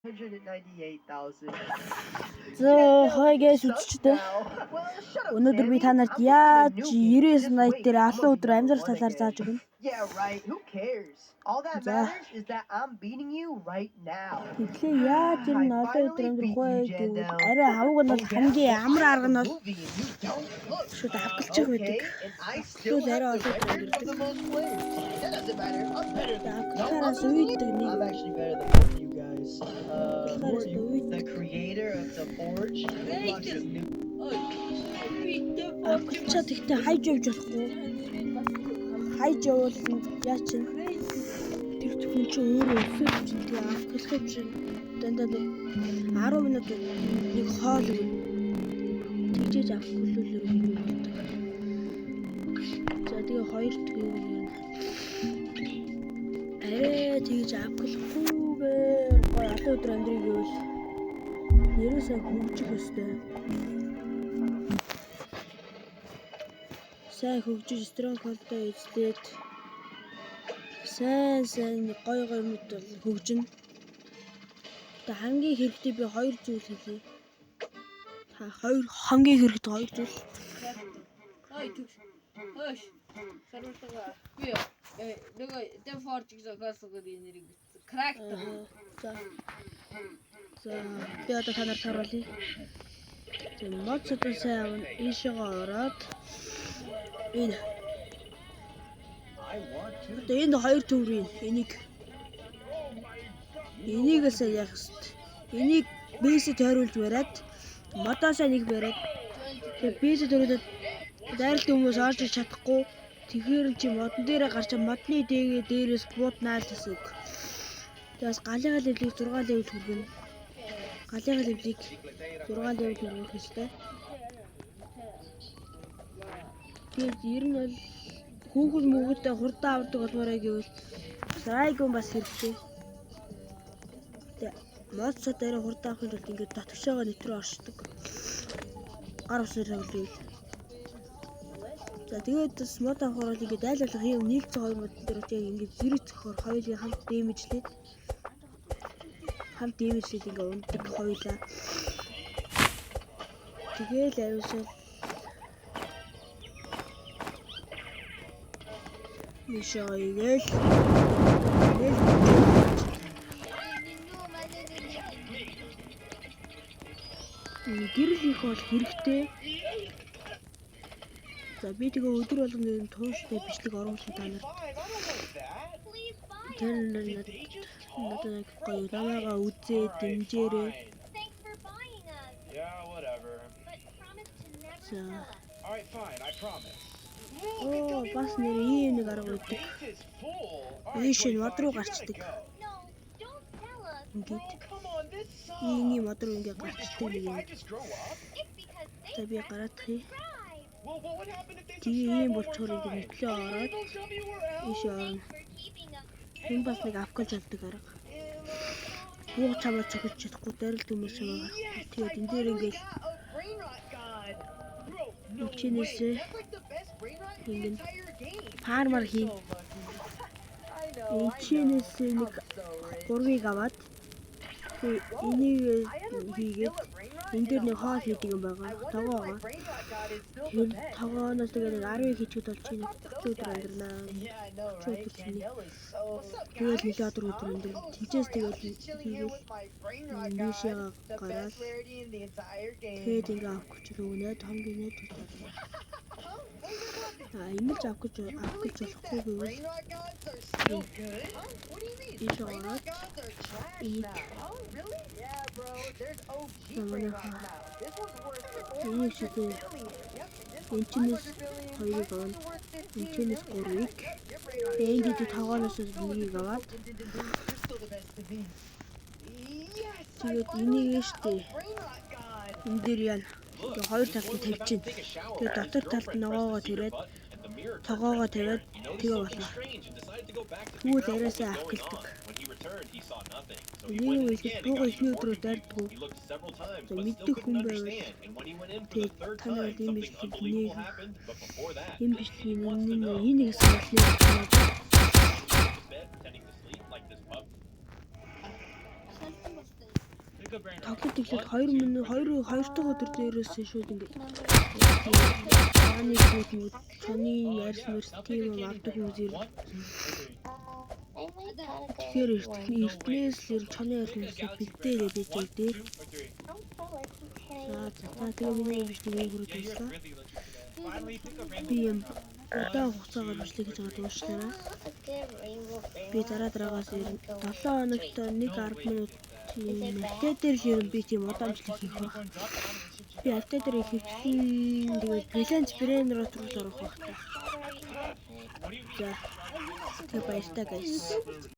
198,000. За хой guys үзчихдээ. Өнөөдөр би та нарт яаж 99 night дээр олон өдөр амьдрах талаар зааж өгнө. Yeah, right. Who cares? All that За. matters is that I'm beating you right now. Тэгэхээр яаж ер нь олон өдөр амьдрах вэ гэвэл арай хавууг нь бол хамгийн амар арга нь бол шууд авгалчих байдаг. Авгалвал арай олон өдөр амьдардаг. Авгалахаараас үйдэг нэг I'm actually better than both of you guys. Who авгалахаараас are you? The үйдэг. Creator of the Forge? Unlocks a new Авгалчаад ихтэй хайж явж болохгүй. Хайж явбал яа чинь тэр хүн чинь өөрөө өсөж чинь тэгээ авгалах юм чинь дандаа нэг 10 минут нэг хоол өгнө. Тэгжээж авгалуулаар юм болдог. За, тэгээ хоёр дахь юу юм. Арай тэгж авгалахгүйгээр гоё олон өдөр амьдрыг гэвэл ерөөсөө хөгжих ёстой. Сайн хөгжиж, stronghold-оо эзлээд, сайн сайн гоё гоё юмуд бол хөгжинэ. Одоо хамгийн хэрэгтэй би хоёр зүйл хэлье. Та хоёр хамгийн хэрэгтэй хоёр зүйл. Ой, түгш. Хөөш. Саруултага. Би нөгөө The Forge гэж зохиосон нэрийг бичсэн. Character. За. За, би одоо та нарт харуулъя. За, мод содон сайн авна. Ийшээгээ ороод энэ одоо энэ хоёр төврийн энийг л сайн яах хэвээр. Энийг base ээ тойруулж бариад, модоо сайн нэг бариад, тэгээ base ээ тойруулаад дайралт хүмүүс орж иж чадахгүй. Тэгэхээр чи модон дээрээ гарч модны дээгээ дээрээс бууднаа л гэсэн үг. Тэгээ бас галынхаа level ийг 6 level хүргэнэ. Галынхаа level ийг 6 level хүргэх ёстой. Тэгээд ер нь бол хүүхэд мөгөдөө хурдан авдаг болмоорой гэвэл срайгон бас хэрэгтэй. Тэгээ мод сод арай хурдан авахын тулд ингээд дотгошоогоо нэтрүү оршдог. Гар усаар тоглоё. За, тэгээд бас мод авахар бол ингээд айл болох юм нийлцэн хоёр мод дээр яг ингээд зэрэг зөхөр хоёулын хамт damage лээд, хамт damage лээд ингээд ундаг хоёулаа. Тэгээл ариусал Мишаа игээл тэгэл. Гэрэл их бол хэрэгтэй. За, би тэгээ өдөр болгоно юм тууштай бичлэг оруулах та нарт. Тэр надад гоё намайгаа үзээ дэмжээрэй. Yeah, whatever. За. All right, fine. I promise. Оо, бас нэр ийм нэг арга байдаг. Base is full. All right, Ийш нь 25, мод руу you gotta гарчдаг. go. Ингээд Come on, this sucks. ийм мод руу ингээд Wait, did гарчдаг нэг юм. 25 just grow up? За, би гараадах. Well, what would happen if they Тэгээ subscribe ийм one more болчоор ингээд time? мэтлээ ороод They'll tell me where else. ийш орно. Энэ бас нэг авкалж болдог арга. Бууг чамаа цохилж чадахгүй, дайралт хүмүүс чамаа гарахгүй. Тэгээд энэ дээр ингээд A brain rot god. Bro, no way. чинээсээ That's like the best brain rot in the ингээд entire game. farmer хийн. So lucky. I know. I know. Энчинээсээ нэг I'm so rich. гурвыг аваад, тэгээ энийг I haven't played хийгээд Kill a Brain Rot энэ дээр in a нэг хоол while. хийдэг юм байгаа. I wonder Тогоо if my байгаа. brain rot god is still Тэр the best. тогооноос тэгээ нэг 10-ыг хийчихэд бол чи нэг 30 өдөр амьдрнаа. Yeah, I know, 30 right? өдөр чиний. Danielle is so. What's up, Тэгэл guys? нэлээд өдөр өдөр өндөр. Oh, Тинчээс sorry, I тэгэл was just chilling here хийгээл with my brain rot god, нийшээгээ the гараад best rarity in the entire game. тэгээд ингээ авах гэж өгнө томгийн найд. А ингэж авах гэж You really авах гэж think болохгүй that гэвэл brain rot gods are still good? Huh? What do you mean? ийш Brain ороод rot gods are trash энийг now. Huh? Really? Yeah, bro. There's OG brain rot манайхаа now. This one's worth энийг 400 шүтээ billion. Yep, and this one's энчинээс 500 billion. хоёрыг This авна. one's worth 15 Энчинээс million. гурвыг. Yep, your brain rot is Тэгээ энд идэв trash. тогооноос нэгийг аваад You're still the best to me. Yes, I тэгээд finally энийг got штэ a brain rot god. энэ дээр яана. Тэгээ хоёр талд нь тавьчихна. Тэгээ дотор талд нь ногоогоо тэрээд тогоогоо тавиад тэгээ болно. Тэгвэл арайсаа авхилдаг. Энийг үйлдэл бууга эхний өдрөө дайрдаггүй. За, мэддэг хүн байвал тэгээд та нар бол энэ бичлэг нэг энэ бичлэгийн энэ энэ нэг хэсэг болно. Шалтан болтой. Тоглолт эхлээд 2 минут 2 2 дахь өдөр дээрээс шууд ингээд цааны код мод, цааны ярьс мэрс тийм юм авдаг хүмүүс ер. Тэгэхээр эртнээс л ер нь чоны ярьс мэрсийг бэлдээгээд байж дээр. За за, тэгээ миний бичлэг энэ хүрээд дуслаа. Би юм удаан хугацаагаар бичлэг хийж байгаа, дуушлаарай. Би дараа дараагаас ер нь 7 хоногт нэг 10 минут тийм update дээр л ер нь би тийм удаан бичлэг хийх байх. Би update дээр ихэвчлэн тэгээд Balance Brainrot руу л орох байх та. За. Тэгээ баяртай, guys.